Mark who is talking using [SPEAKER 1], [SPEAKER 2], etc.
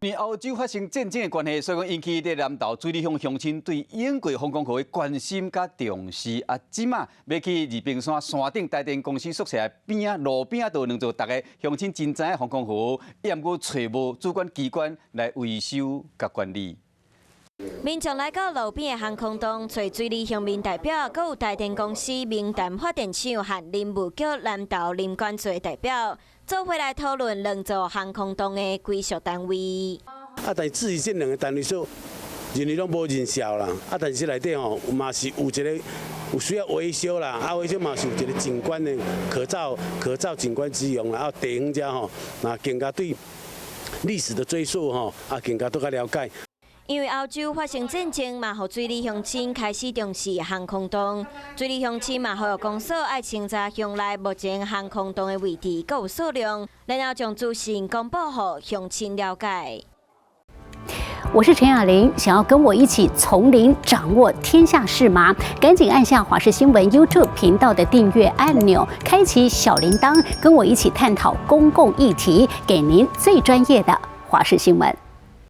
[SPEAKER 1] 因為歐洲發生戰爭的關係，所以講引起佇南投水里鄉鄉親對英國防空壕的關心佮重視。啊，這馬欲去二兵山山頂台電公司宿舍邊仔路邊仔都有兩座，逐个鄉親真知影防空壕，也毋過揣無主管機關來維修佮管理。
[SPEAKER 2] 民眾來到路邊的防空洞，揣水里鄉民代表，閣有台電公司明潭發電廠和林務局南投林管處的代表，做伙來討論兩座防空洞的歸屬單位。
[SPEAKER 3] 啊，但是至於這兩个單位所認為攏無認效啦。啊，但是內底吼嘛是有一个有需要維修啦，啊，維修嘛是有一个景觀的可造景觀之用啦。啊，地方遮吼，那更加對歷史的追溯吼，啊，更加都較了解。
[SPEAKER 2] 因為歐洲發生戰爭，嘛予水里鄉親開始重視防空洞。水里鄉親嘛呼籲公所愛清查鄉內目前防空洞的位置，閣有數量，然後將資訊公布予鄉親了解。
[SPEAKER 4] 我是陳雅玲，想要跟我一起從零掌握天下事嗎？趕緊按下華視新聞 YouTube 頻道的訂閱按鈕，開啟小鈴鐺，跟我一起探討公共議題，給您最專業的華視新聞。